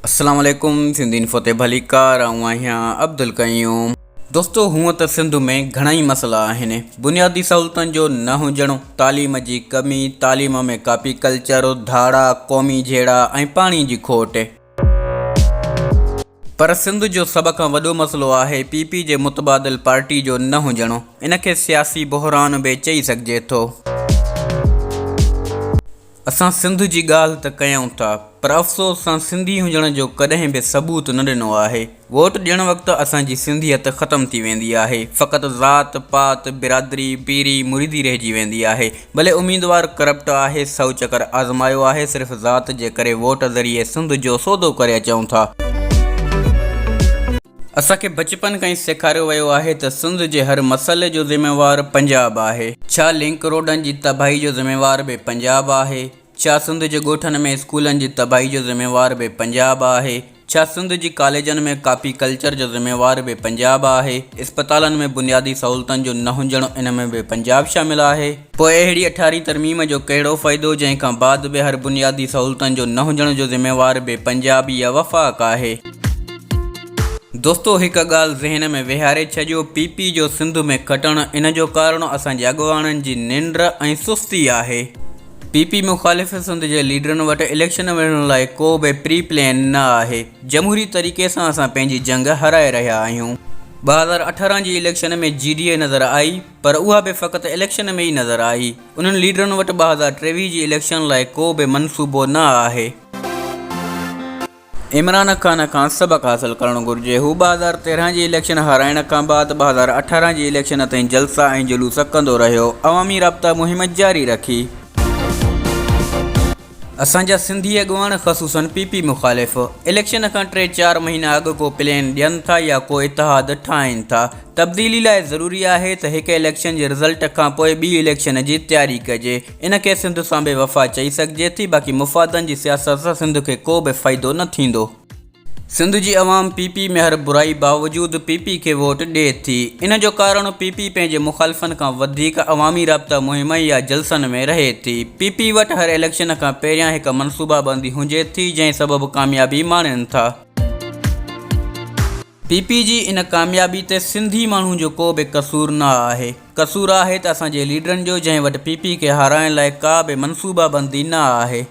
السلام عليڪم سنڌي انفو تي ڀليڪار آئون آهيان عبدالقيوم. دوستو هونء ته سنڌ ۾ گهڻائي مسئلا آهن بنيادي سهولتن جو نه هجڻ، تعليم جي ڪمي، تعليم ۾ ڪاپي ڪلچر، ڌاڙا، قومي جهيڙا ۽ پاڻي جي کوٽ. پر سنڌ جو سڀ کان وڏو مسئلو آهي پي پي جي متبادل پارٽي جو نه هجڻ ان کي سياسي بحران به چئي سگهجي ٿو. اسان سنڌ جي ڳالهه ته ڪيون ٿا پر افسوس سان سنڌي هجڻ جو ڪڏهن به ثبوت نه ڏنو آهي. ووٽ ڏيڻ وقت اسان جي سنڌيت ختم ٿي ويندي آهي. فقط ذات پات، برادري، پيري مريدي رهجي ويندي آهي. ڀلي اميدوار ڪرپٽ آهي سو چڪر آزمايو آهي صرف ذات جي ڪري ووٽ ذريعي سنڌ جو سودو ڪري اچون ٿا. اسان کي بچپن کان ئي سيکاريو ويو آهي ته سنڌ جي هر مسئلي جو ذميوار پنجاب آهي. ڇا لنڪ روڊن جي تباهي جو ذميوار به پنجاب آهي؟ ڇا سنڌ جي ڳوٺن ۾ اسڪولن جي تباهي جو ذميوار به پنجاب آهي؟ ڇا سنڌ جي ڪاليجن ۾ ڪاپي ڪلچر جو ذميوار به پنجاب آهي؟ اسپتالن ۾ بنيادي سهولتن جو نه هجڻ ان ۾ به پنجاب شامل آهي؟ پوء اهڙي اٺارهين ترميم جو ڪهڙو فائدو جنهن کان بعد به هر بنيادي سهولتن جو نه هجڻ جو ذميوار به پنجاب يا وفاق آهي؟ دوستو هڪ ڳالهه ذهن ۾ ويهاري ڇڏيو پي پي جو سنڌ ۾ کٽڻ ان جو ڪارڻ اسان جي اڳواڻن جي ننڊ ۽ سستي آهي. پي پي مخالف سنڌ جي ليڊرن وٽ اليڪشن وڙهڻ لاء ڪو به پري پلين نه آهي. جمهوري طريقي سان اسان پنهنجي جنگ هارائي رهيا آهيون. 2018 جي اليڪشن ۾ جي ڊي اي نظر آئي پر اها به فقط اليڪشن ۾ ئي نظر آئي. انهن ليڊرن وٽ 2023 جي اليڪشن لاء ڪو به منصوبو نه آهي. عمران خان کان سبق حاصل ڪرڻ گهرجي، هو 2013 جي اليڪشن هارائڻ کان بعد 2018 جي اليڪشن تائين جلسا ۽ جلوس ڪندو رهيو، عوامي رابطا مهم جاري رکي. اسان جا سنڌي اڳواڻ خصوصن پي پي مخالف اليڪشن کان ٽي چار مهينا اڳ ڪو پلين ڏين ٿا يا ڪو اتحاد ٺاهين ٿا، تبديلي لاء ضروري آهي ته هڪ اليڪشن جي رزلٽ کان پوء ٻي اليڪشن جي تياري ڪجي. ان کي سنڌ سان بي وفا چئي سگهجي ٿي باقي مفادن جي سياست سان سنڌ کي ڪو به فائدو نه ٿيندو. سنڌ جي عوام پي پي ۾ هر برائي باوجود پي پي کي ووٽ ڏئي ٿي ان جو ڪارڻ پي پي پنهنجي مخالفن کان وڌيڪ عوامي رابطا مهم يا جلسن ۾ رهي ٿي. پي پي وٽ هر اليڪشن کان پهريان هڪ منصوبابندي هجي ٿي جنهن سبب ڪاميابي ماڻين ٿا. پي پي جي ان ڪاميابي تي سنڌي ماڻهو جو ڪو به قصور نه آهي. قصور آهي ته اسان جي ليڊرن جو جنهن وٽ پي پي کي هارائڻ لاء ڪا به منصوبه بندي نه آهي.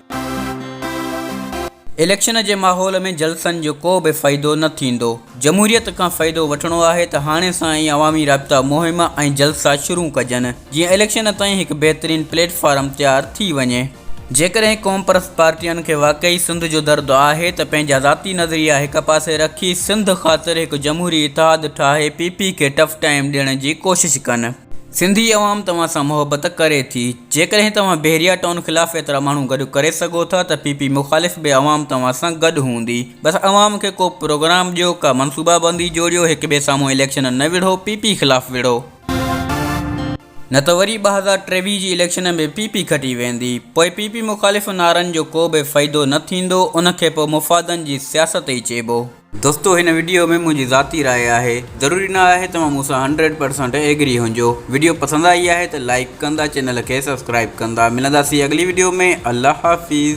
اليڪشن جي ماحول ۾ جلسن جو ڪو به فائدو نه ٿيندو. جمهوريت کان فائدو وٺڻو آهي ته هاڻي سان ئي عوامي رابطا مهم ۽ جلسا شروع ڪجن جيئن اليڪشن تائين هڪ بهترين پليٽ فارم تيار ٿي وڃي. جيڪڏهن قومپرست پارٽين کي واقعي سنڌ جو درد آهي ته پنهنجا ذاتي نظريا هڪ پاسي رکي سنڌ خاطر هڪ جمهوري اتحاد ٺاهي پي پي کي ٽف ٽائيم ڏيڻ جي ڪوشش ڪن. سنڌي عوام توهان سان محبت ڪري ٿي. جيڪڏهن توهان بحريا ٽائون خلاف ايترا ماڻهو گڏ ڪري سگهو ٿا ته پي پي مخالف به عوام توهان سان گڏ هوندي. بس عوام کي ڪو پروگرام ڏيو، ڪا منصوبابندي جوڙيو، هڪ ٻئي سامهون اليڪشن نه وڙهو، پي پي خلاف وڙهو. نه ته وري 2023 جي اليڪشن ۾ پي پي کٽي ويندي، پوء پي پي مخالف نعرن جو ڪو به فائدو نه ٿيندو، ان کي پوء مفادن جي سياست ئي چئبو. دوستو هن وڊيو ۾ منهنجي ذاتي راء آهي، ضروري نه آهي توهان مون سان هنڊريڊ پرسنٽ ايگري هجو، وڊيو پسند آئي آهي ته لائيڪ ڪندا چينل کي سبسڪرائيب ڪندا، ملنداسين اڳلي وڊيو ۾ الله حافظ.